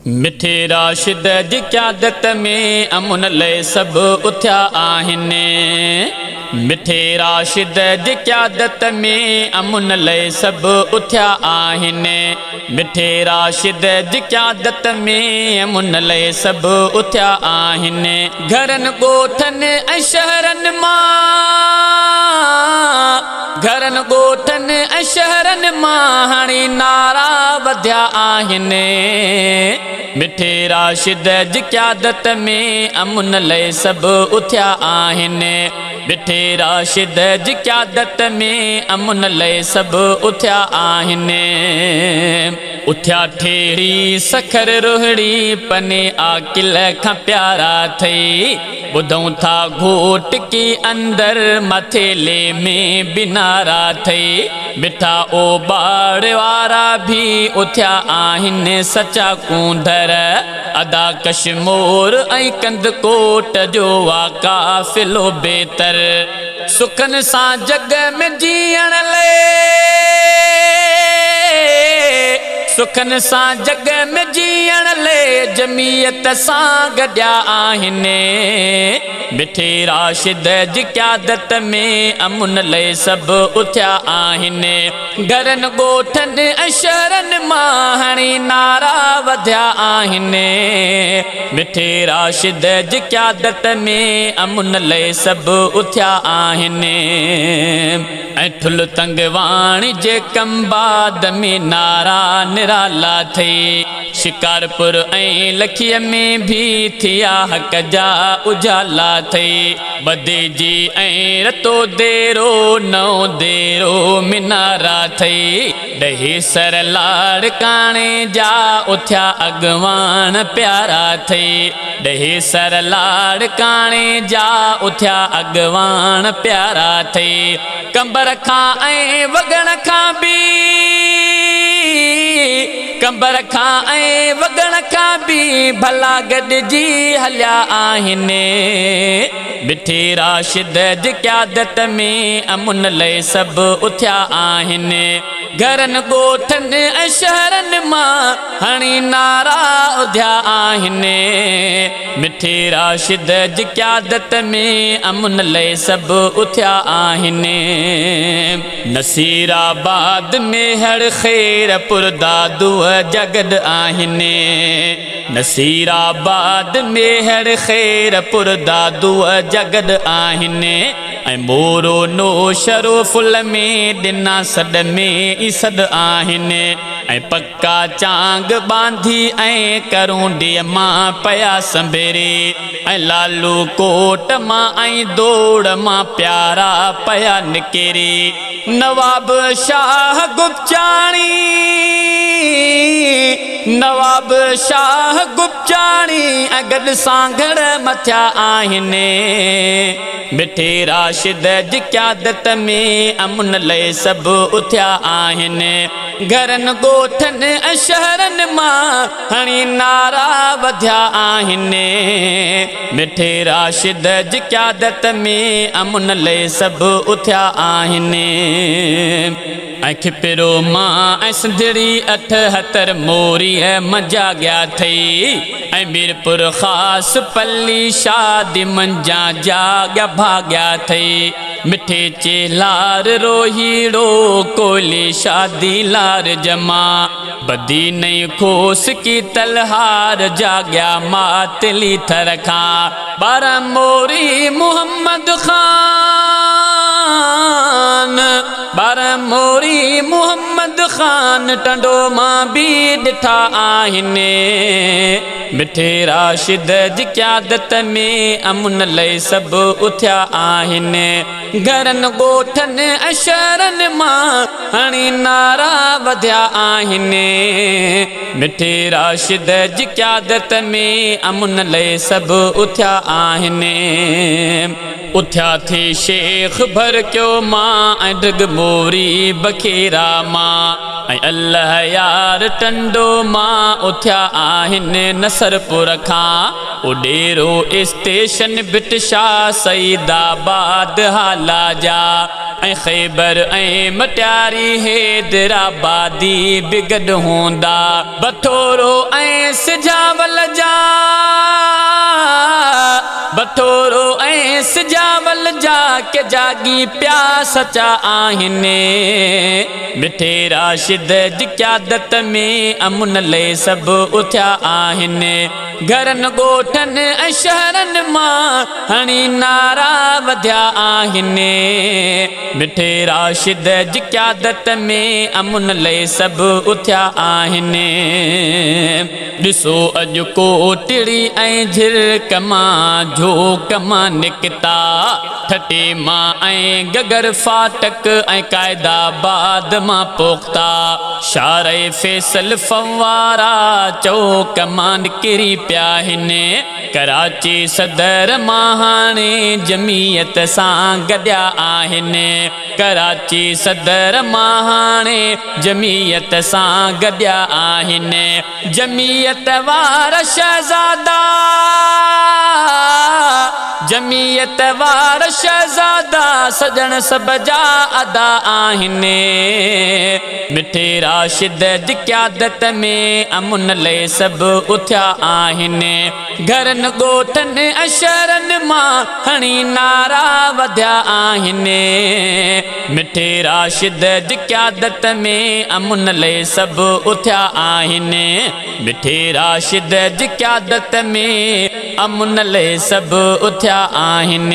مٺي راشد جي قيادت ۾ امن لئه سڀ اٿيا آهن. مٺي راشد جي قيادت ۾ امن لئه سڀ اٿيا آهن. مٺي راشد جي قيادت ۾ امن لئه سڀ اٿيا آهن. گهرن ڳوٺن ۽ شهرن مان گهرن ڳوٺن ۽ شهرن مان هڻي نعرا وڌيا آهن. مٺي راشد جي قيادت ۾ امن لئه سڀ اٿيا آهن. مٺي راشد جي قيادت ۾ امن لئه سڀ اٿيا آهن. اٿيا ٺيڙهي سکر روهڙي پني عاقل کان پيارا ٿئي. ٻڌئون ٿا گهوٽڪي اندر ماٿيلي ۾ به نعرا ٿئي. مٺا اوٻاڙ وارا ڀي اٿيا آهن سچا ڪونڌر. ادا ڪشمور ۽ ڪنڌڪوٽ جو آ قافلو بهتر. سکن سان جڳ ۾ جيئڻ لئي سکن سان جڳ ۾ جيئڻ لئي جمعيت سان گڏيا آهن. مٺي راشد جي قيادت ۾ امن لئي سڀ اٿيا آهن. گهرن ڳوٺن ۽ شهرن مان هڻي نعرا وڌيا آهن. مٺي راشد جي قيادت ۾ امن لئي سڀ اٿيا آهن. ۽ ٺل تنگ واڻ جي ڪنباد ۾ نعرا نرالا ٿئي. شڪارپور ۽ لکيء ۾ ڀي ٿيا حق جا اجالا ٿئي. ٻڌيجي ۽ رتو ديرو نئون ديرو منارا ٿئي. ڏهيسر لاڙڪاڻي جا اٿيا اڳواڻ پيارا ٿئي. ڏهيسر لاڙڪاڻي جا اٿيا اڳواڻ پيارا ٿئي. قمبر کان ۽ وڳڻ کان به قمبر کان ۽ وڳڻ کان به ڀلا گڏجي هليا آهن. مٺي راشد جي قيادت ۾ امن لئه سڀ اٿيا آهن. گهرن ڳوٺن ۽ شهرن مان هڻي نعرا اڌيا آهن. مٺي راشد جي قيادت ۾ امن لئه سڀ اٿيا آهن. نصيرآباد ميهڙ خيرپور دادوء جا گڏ آهن. نصيرآباد ميهڙ خيرپور دادوء جا گڏ آهن. ۽ مورو نوشھرو ڦل ۾ ڏنا سڏ ۾ ئي سڏ آهن. ۽ پڪا چانگ ٻانڌي ۽ ڪرونڊيء مان پيا سنڀري. ۽ لالو ڪوٽ مان ۽ دوڙ مان پيارا پيا نڪري. نواب شاهه گپچاڻي نواب شاهه گپچاڻي ۽ گڏ سانگهڙ مٿيا آهن. مٺي راشد جي قيادت ۾ امن لئه سڀ اٿيا آهن. گهرن ڳوٺن ۽ شهرن مان هڻي نعرا وڌيا آهن. مٺي راشد جي قيادت ۾ امن لئه سڀ اٿيا آهن. ۽ کپرو مان ۽ سنڌڙي اٺهتر موريء منجهان جاڳيا ٿئي. ۽ ميرپور خاص پلي شادي منجهان جاڳيا ڀاڳيا ٿئي. مٺي چيلار روهيڙو ڪولي شادي لار جما. بدي نئين کوسڪي تلهار جاڳيا ماتلي ٿر کان. ٻارهن موري محمد خان ٻارهن موري محمد خان ٽنڊو مان به ڏٺا آهن. مٺي راشد جي قيادت ۾ امن لئه سڀ اٿيا آهن. گهرن ڳوٺن ۽ شهرن مان هڻي نعرا وڌيا آهن. مٺي راشد جي قيادت ۾ امن لئه سڀ اٿيا آهن. اٿيا ٿي شيخ ڀرڪيو مان ۽ ڊگهه موري بکيرا مان ۽ الله يار ٽنڊو مان اٿيا آهن نصرپور کان اڏيرو اسٽيشن ڀٽ شاهه سعيد آباد هالا جا. ۽ خيبر ۽ مٽياري حيدرآبادي به گڏ هوندا. بٺورو ۽ سجاول جا بٺورو ۽ سجاول جا ڪي جاڳي پيا سچا آهن. مٺي راشد جي قيادت ۾ امن لئي سڀ اٿيا آهن. گهرن ڳوٺن ۽ شهرن مان هڻي نعرا وڌيا آهن. مٺي راشد جي قيادت ۾ امن لئي سڀ اٿيا آهن. ڏسو اڄ ڪوٽڙي ۽ جهرڪ مان جهوڪ مان نڪتا. ٺٽي مان ۽ گگر ڦاٽڪ ۽ قائد آباد مان پختا. شارع فيصل فوارا چوڪ مان نڪري پيا آهن. ڪراچي صدر مان هاڻي جمعيت سان گڏيا آهن. ڪراچي صدر مان هاڻي جمعيت سان گڏيا آهن. جمعيت وارا شهزادا جمعيت وارا شهزادا سڄڻ سڀ جا ادا آهن. مٺي راشد جي قيادت ۾ امن لئي سڀ اٿيا آهن. گهرن ڳوٺن ۽ شهرن مان هڻي نعرا وڌيا آهن. مٺي راشد جي قيادت ۾ امن لئي سڀ اٿيا آهن. مٺي راشد جي قيادت ۾ امن لئي سڀ اٿيا آهن.